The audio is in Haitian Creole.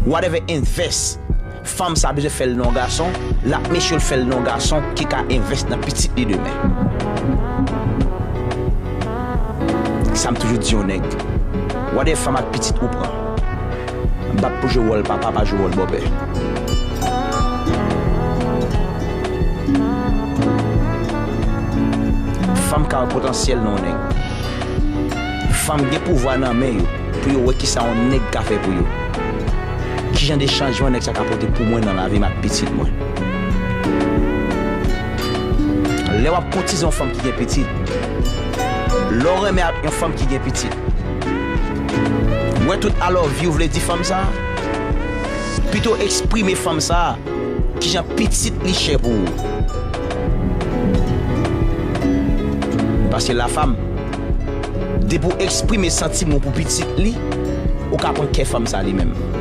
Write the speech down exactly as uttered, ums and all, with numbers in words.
Whatever invest fanm sa bezwen fè l nan yon gason, l ap make sure l fè l nan yon gason ki ka invest nan pitit li demen. Sa m toujou di yon nèg, whatever fanm ak pitit ou pran, bat pou jwe wòl papa, pa jwe wòl bòpè. Fanm ka wè potansyèl nan yon nèg. Fanm gen pouvwa nan men yo pou yo wè kisa yon nèg ka fè pou yo. Kijan de chanjman nèg sa ka pote pou mwen nan lavi m ak pitit mwen? Lè w ap koutize yon fanm ki gen pitit, lè w renmen ak yon fanm ki gen pitit, wè tout I love you vle di fanm sa? Pito eksprime fanm sa kijan pitit li chè pou ou. Paske la fanm, depi w eksprime santiman w pou pitit li, ou ka pran kè fanm sa li menm.